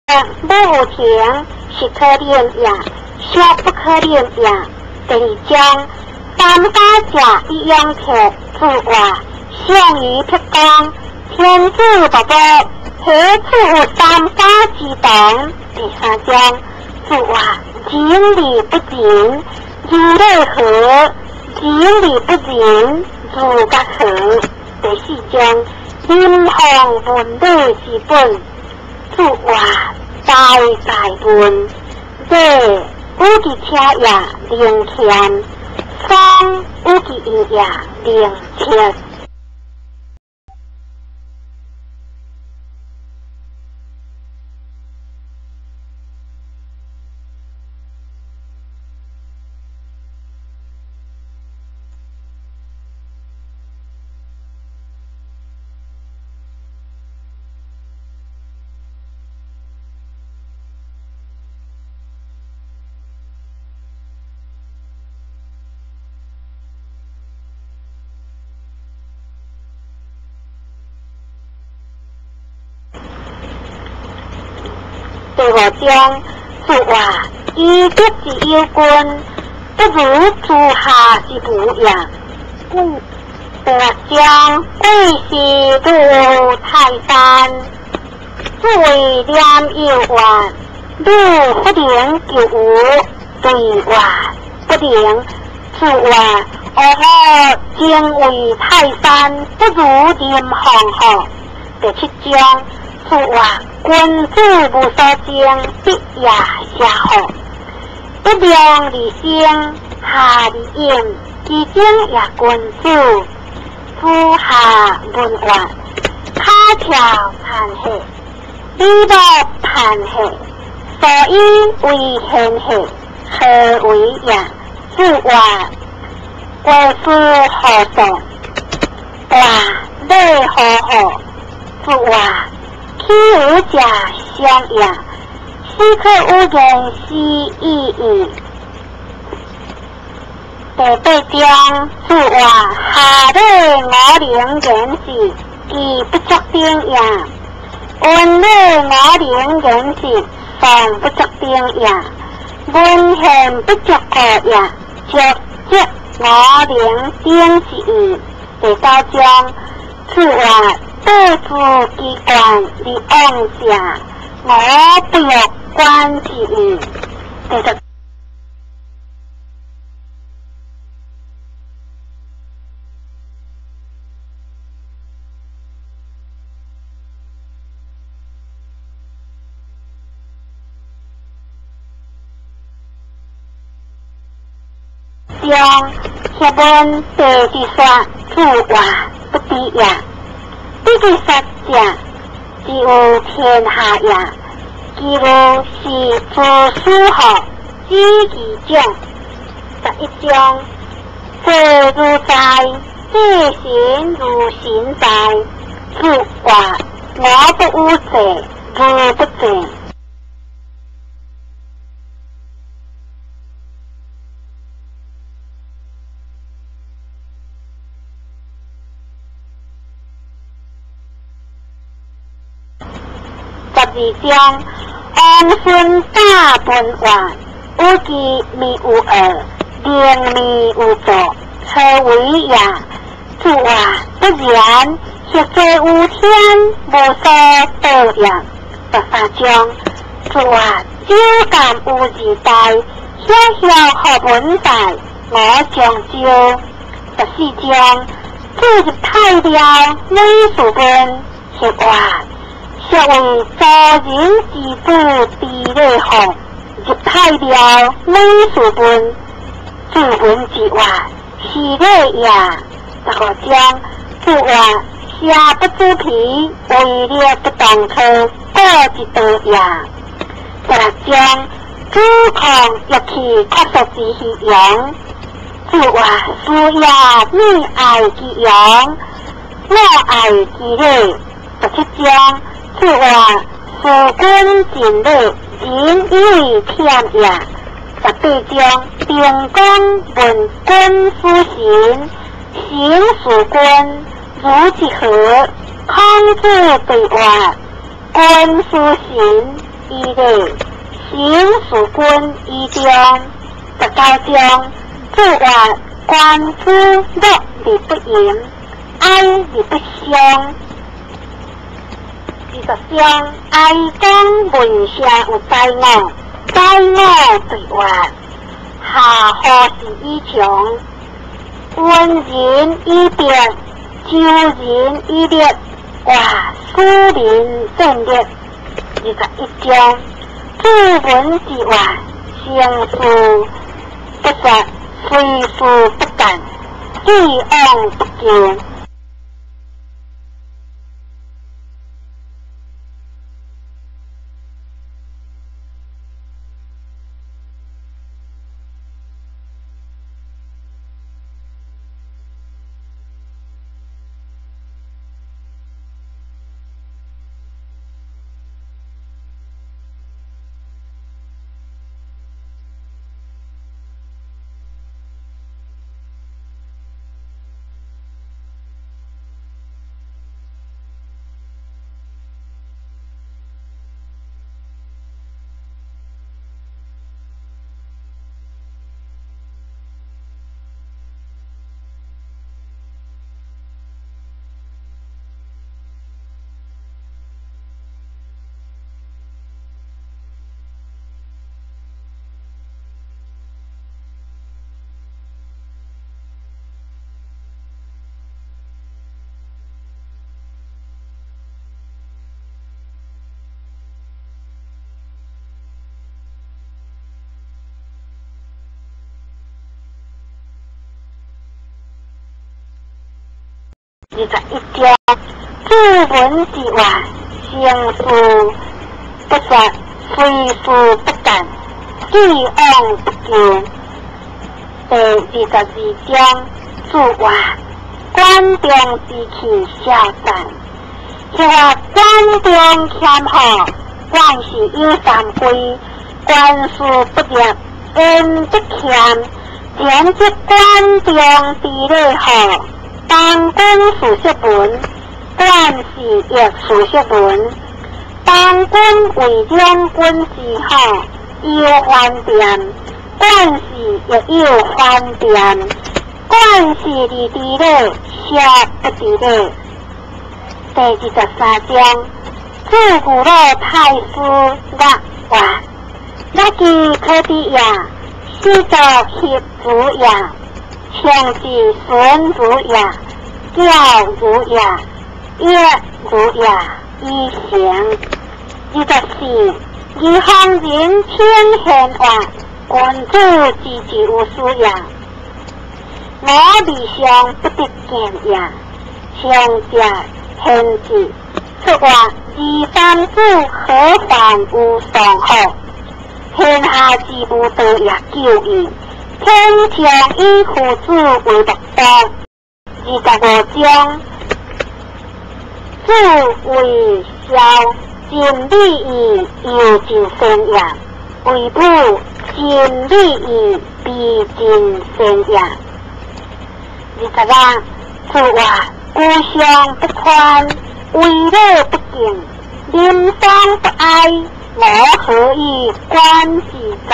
欲有停，是可忍也，惜不可忍也。第二章，三家者以养客，自话上于辟讲，天子伯伯，何处有三家之同？第三章，自话仁义不仁，如礼何？仁义不仁，如觉何？第四章，人防文理之本，自话大大问，礼与其车也，能谦；丧与其义也，能彻。第五章，自话以德之有君，不如诸下之无也。第六章，贵是如泰山，自为念有愿，汝不能求有，对话不能。自话哦吼，敬畏泰山，不如林凤吼。第七章，自话君子无所争，必也邪乎？不量而生，下而应，其中也君子。夫下文话，卡跳叹气，李乐叹气，所以为贤气，何为也？自话国师何所？大礼何何？自话岂有者相也？斯可有言思意义。第八章，自话下礼五能言事，其不足顶也；文礼五能言事，尚不足顶也；文献不足顾也，足则五能顶之义。第九章，自话对付机关而往者，我不欲观之义。第十章，下文第二说，自话不知也。不知说者，只有天下也。其无是诸书号，只其种。11章，坐如在，这神如神在。自话我不有坐，如不坐。12章，王孙大本话，有其面有恶，明面有作，何为也？自话不然，或者有天无所道也。13章，自话酒感有二代，晓晓何文在，我将招。14章，自入太庙，女士问，或话。作为周人之子之礼号，入太庙，女士问，自问之话，是礼也。15章，自话邪不知疲，为力不当科，过一道也。16章，主控乐器确实之虚荣，自话思也你爱其容，我爱其礼。17章，自话事君尽礼，人以为忝也。18章，定公问君师神，神事君，如之何？孔子对话，君师神，以禮，行事君以忠。19章，注曰：官夫樂而不淫，哀而不傷。20章，哀公問聲有宰我，宰我對曰：下何事以窮？溫人以德，周人以禮，曰使民戰力。21章，注文之曰：成事不說，隨事不干，既往不咎。21章，注文之曰：成事不說，隨事不干，既往不咎。第22章，注曰：管仲之氣肖戰，彼曰管仲謙和，管氏有三規，官事不入，言則謙，前則管仲之禮好。當君事說文，管氏亦事說文。當君為兩軍之好，有翻店，管氏亦有翻店。管氏而知禮，瀉不知禮。第23章，注古老太師樂曰：樂其可知也，始作協主也，稱之孫如也，教如也，曰如也，以成。24，二方人称贤曰：君子之之有事也。我未尝不得见也。上者贤智，出曰：二三子何患无上好？天下之无道也久矣。天将以夫子为乐道。25章，子为孝，尽礼义，犹尽善也；为母，尽礼义，必尽善也。26，注曰：居上不宽，为礼不敬，临丧不哀，我何以观之哉？